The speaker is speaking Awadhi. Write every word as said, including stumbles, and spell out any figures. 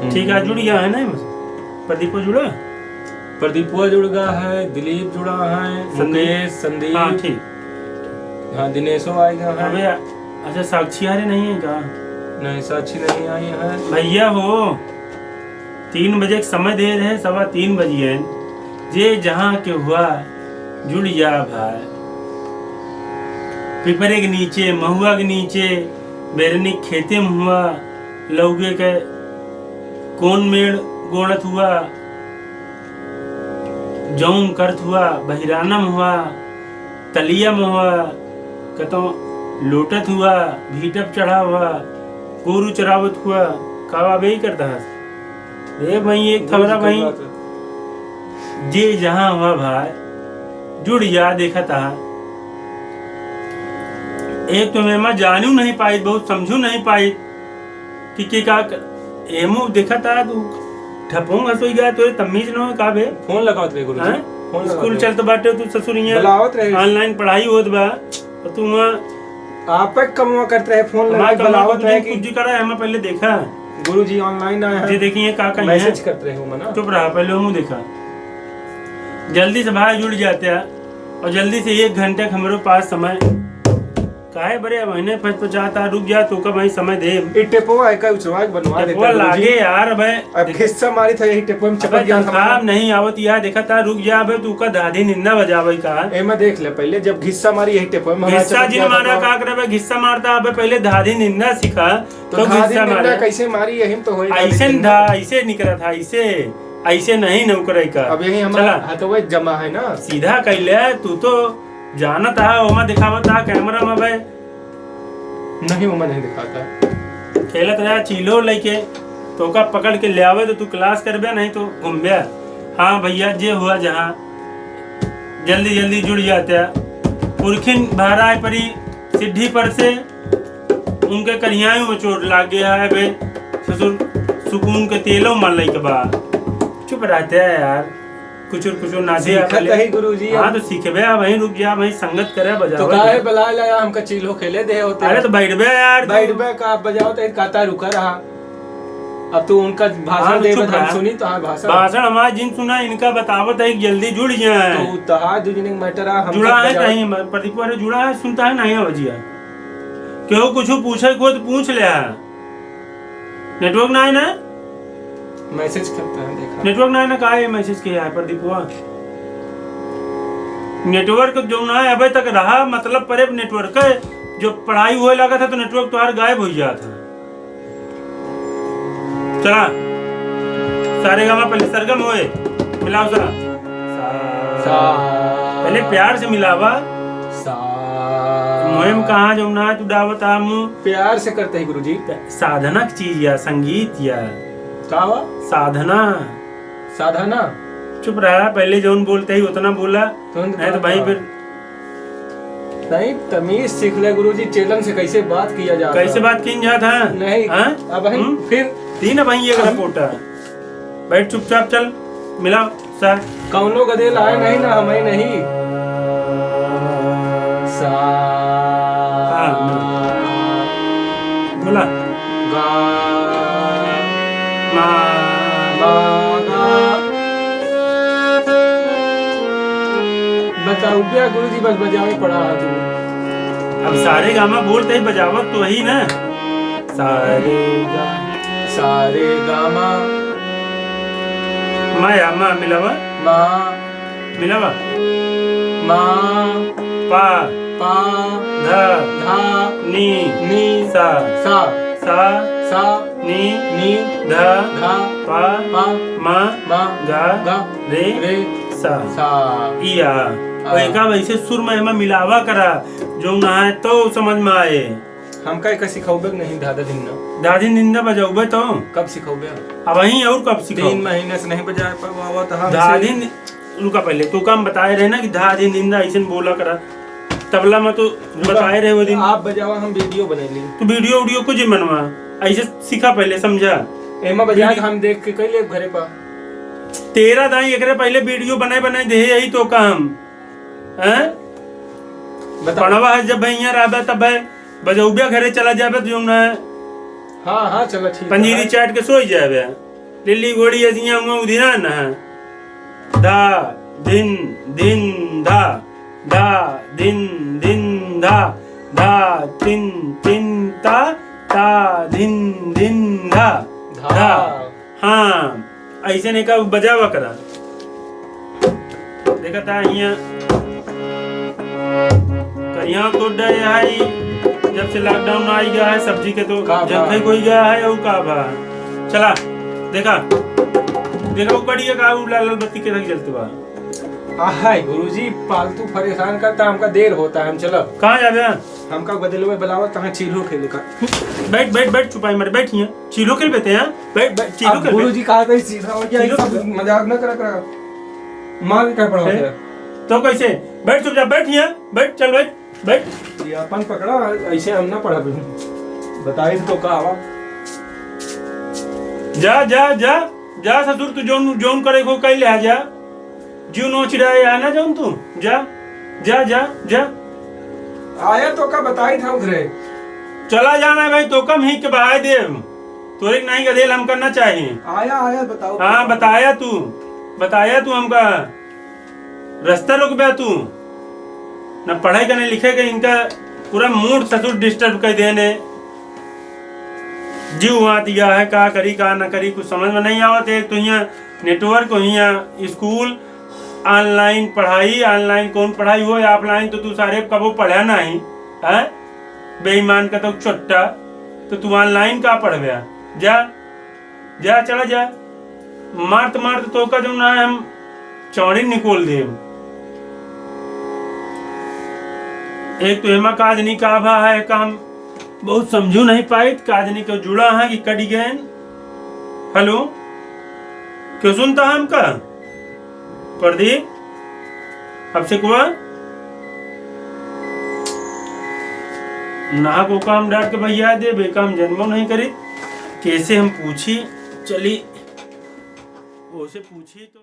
हम्म। ठीक है, जुड़ गया है ना, प्रदीपो जुड़ा? प्रदीपो जुड़ गया है, दिलीप जुड़ा है, संदीप। मुकेश, संदीप। हाँ, ठीक। हाँ, दिनेशो आ गया है। अबे, अच्छा, साक्षी आरे नहीं है का? नहीं, साक्षी नहीं आई है। भैया हो, तीन बजे के समय दे रहे, सवा तीन बजिए। जे जहाँ के हुआ, जुड़ जा भाई। पिपरे के नीचे, महुआ के नीचे, बैरनी के खेते में हुआ, लौगे के कौन मेड़ गोड़त हुआ, जौन करत हुआ, बहिराना में हुआ, तलिया में हुआ, कतौ लोटत हुआ, भीटप चढ़ा हुआ, गोरू चरावत हुआ, का बा बे करत है? ए भाई, एक थबरा भाई, जे जहाँ हुआ भाई, जुड़ जा, देखत हा। एक तो मैं जानू नहीं पाई, बहुत समझू नहीं पाई कि के का क-, एमू देखत हा, तू ठपोंग हंसोई गया, तोरे तमीज न हो का बे? फोन लगावत रहे गुरुजी, हैं? फोन लगावत स्कूल रहे। चलत बाटे, तू ससुर इहाँ बुलावत रहे। Online पढ़ाई होत बा, और तू वहाँ आप पे कमवा करत रहे, फोन हमारे लगाई, कमवा बुलावत कुछ रहे दिन कि कुछ जी करा है, हमें पहले देखा। गुरुजी online आए हैं। जी देखिए, का कहीं है? Message करत रहे हो मना। चुप रहा, पहले हमू देखा। जल्दी से भाई जुड़ जाते हैं, और जल्दी से एक घंटे के हमरे पास समय। काहे बरे, अब इन्हें फच फचाता, रुक जा, तो का भाई समय दे। ई टेपवा है का, उचवा के बनवा देते टेपवा हैं गुरुजी। लागे यार, अबे। अब घिस्सा मारी था, यही टेपवा में अबे, चपक गया था तनख्वाह हमारा। नहीं आवत यार, देखा था, रुक जा, अबे, तू का दादी निंदा बजावे का? एमा देख ले पहले, जब घिस्सा मारी यही टेपवा में हमारा घिस्सा चपक जिन गया था मारा तो। का करबे, घिस्सा मारता, अबे, पहले दादी निंदा सीखा, तो तो धादी घिस्सा निंदा मारे। कैसे मारी, यही में तो होई, धादी ऐसे निंदा। धा-, ऐसे निकला था, ऐसे, ऐसे नहीं नौकरे का। अब यही हमारा चला। हथवे जमा है ना। सीधा कैले, तू तो जानत हा, ओमा दिखावत हा कैमरा में बे। नहीं, ओमा नहीं दिखाता। खेलत रहा चीलो लेके, तोका पकड़ के ले आवे तो तू class करबे, नहीं तो घूमबे। हाँ भैया, जे हुआ जहाँ, जल्दी जल्दी जुड़ जाते। पुरखिन बहराए परी सिड्ढी पर से, उनके करियाई में चोट लाग गया है बे। ससुर सुकून के तेलो मल लइके बा। चुप रहते हैं यार, कुचुर कुचुर ना दे सीखत पहले। ही गुरुजी, हाँ, अब तो सीखबे, अब वहीं रुक जा, वहीं संगत करे, बजावे तो काहे दे। बलाए लाया, हमका चील्हो खेले दे होते। अरे तो बैठबे यार, तू। बैठबे का, आप बजाओ तो एक काता रुका रहा। अब तू उनका भाषण हाँ, तो देवे चुप तो हम रहा। सुनी तो हाँ भाषण। भाषण हमारा जिन सुना, इनका बतावत है कि जल्दी जुड़ जाए। तो तहार दू जने के matter आ, हम जुड़ा सब है बजाओ। कहीं, प्रदीप वाले जुड़ा है, सुनता है नहीं है बजिया। केहू कुछ पूछे को तो पूछ ले। Network ना है ना? Message करता है, देखा। Network ना है ना, काहे message किया है प्रदीपवा? Network जो ना है अबे तक रहा, मतलब परे network है, जो पढ़ाई होए लगा था तो network तो हर गायब हो गया था। चला, सारे गामा पहले सरगम होए, मिलाओ सरा। सा। सा। पहले प्यार से मिलावा। सा। मोए में कहाँ जौना तू डावत आ मुँह? प्यार से करते ही गुरुजी। साधना की चीज या संगीत या का हुआ? साधना। साधना। चुप रहा, पहले जौन बोलते ही उतना बोला, तुरंत नहीं तो बात भाई हुआ। फिर नहीं, तमीज सीख ले गुरुजी, चेलन से कैसे बात किया जाता है। कैसे बात की जात है? नहीं, हाँ? अब हम हम्म? फिर तीन अब ये हम रिपोर्ट है। बैठ चुपचाप, चल, मिला सा। कौनो गदेल आए नहीं ना, हमें नहीं। सा। हाँ, बोला। गा। मा। मा, गा। बताओ क्या गुरुजी, बस बजावे पड़ा है तू। अब सारे गामा बोलते ही बजावत तो वही ना। सारे गा। सारे गामा। मा या मा मिलावा। मा। मिलावा। मा। पा। पा। धा। धा। नी। नी। सा। सा। सा। सा। नी। नी। धा। धा। पा। पा। मा। मा। गा। गा। रे। रे। सा। सा। इया। आ। और एका वैसे सुर में एमा मिलावा करा, जो ना है तो समझ में आए। हमका एका सिखौबे के नहीं, धाधा धिन्ना। धाधी निंदा बजौबे तो। कब सिखौबे? अब वहीं और कब सिखाओ? तीन महीने से नहीं बजा पावा तो हम धाधी से नि-, रुका पहले, तू काम बताए रहे ना कि धाधी निंदा ऐसे बोला करा। तबला में तो रुका, बताए रहे वो दिन। आप बजावा, हम video बनाई ली। तू video उडियो कुछ ही बनवा, ऐसे सीखा पहले, समझा? एमा बजा के video हम देख के कैले घरे पा। तेरा दाई एकरे पहले video बनाए बनाए दे, यही तो काम, हैं? बता। पढ़वा है जब भैया रहबे तब बजौबे घरे चला जाबे तो जो ना हाँ, हाँ, चला ठीक है। पंजीरी चाट के सोई जाबे। टिल्ली घोड़ी असिया हुआ उधिरा न है। धा, धिन, धिन, धा। धा, धिन, धिन, धा। धा, तिन, तिन, ता। ता, धिन, धिन, धा। धा। धा। हाँ, अइसे नहीं का बजावा करा। देखा था हियाँ करिया तो डे है, जब से lockdown आई गया है, सब्जी के तो का बा? जंखई कोई गया है, और का बा? चला, देखा, देखा, वो कड़िया का, वो लाल, लाल बत्ती के रख जलत बा। हाय गुरुजी, फालतू परेशान करता, हमका देर होता है, हम चलब। कहाँ जाबे? हमका बदलवे बुलावा, तहाँ चील्हो खेले का। बैठ, बैठ, बैठ, चुपाई मारे, बैठ हियाँ। चील्हो खेल बेते हैं? बैठ, बैठ, चील्हो अब खेल, बैठ। गुरुजी कहा था, सीधा हो गया, चील्हो ये सब खेल। मजाक ना करा करा। मार के कह पड़ा हैं? होता है। तो कैसे? बैठ चुपचाप, बैठ हियाँ, बैठ, चल बैठ, बैठ। ये अपन पकड़ा, ऐसे हम ना पढ़ब। बताई तो का आवा। जा, जा, जा, जा ससुर, तू जौन, जौन करे को कह ले, जा। जीव नोच रहा है यहाँ ना जौन तू। जा, जा, जा, जा। आया तो का बताई था उधरे। चला जाना है भाई, तो कम ही के बहाय देव। तोरे के नहीं गदेल हमका ना चाहिए। आया, आया, बताओ। हाँ, बताया तू, बताया तू हमका। रास्ता रोकबे तू। ना पढ़े के, ना लिखे के, इनका पूरा mood ससुर disturb कर देने। जीव हुआ दिया है, का करी, का ना करी, कुछ समझ में नहीं आवत है। एक तो हियाँ network, हियाँ school, online पढ़ाई, online कौन पढ़ाई हो, offline तो तू सारे कबो पढ़ा नहीं, हैं? बेईमान का तो छोटा, तो तू online का पढ़बे? जा, जा, चला जा। मारत, मारत तोका जौन है, हम चौड़ी निकोल देब। एक तो एमा काजनी का भा है, का हम बहुत समझू नहीं पाइत, काजनी के जुड़ा है कि कट गए। Hello, क्यों सुनता है हमका? प्रदीप, अब से कुआ ना को काम डांट के भैया दे, बेका हम जन्मो नहीं करी। कैसे हम पूछी, चली, ओसे पूछी तो।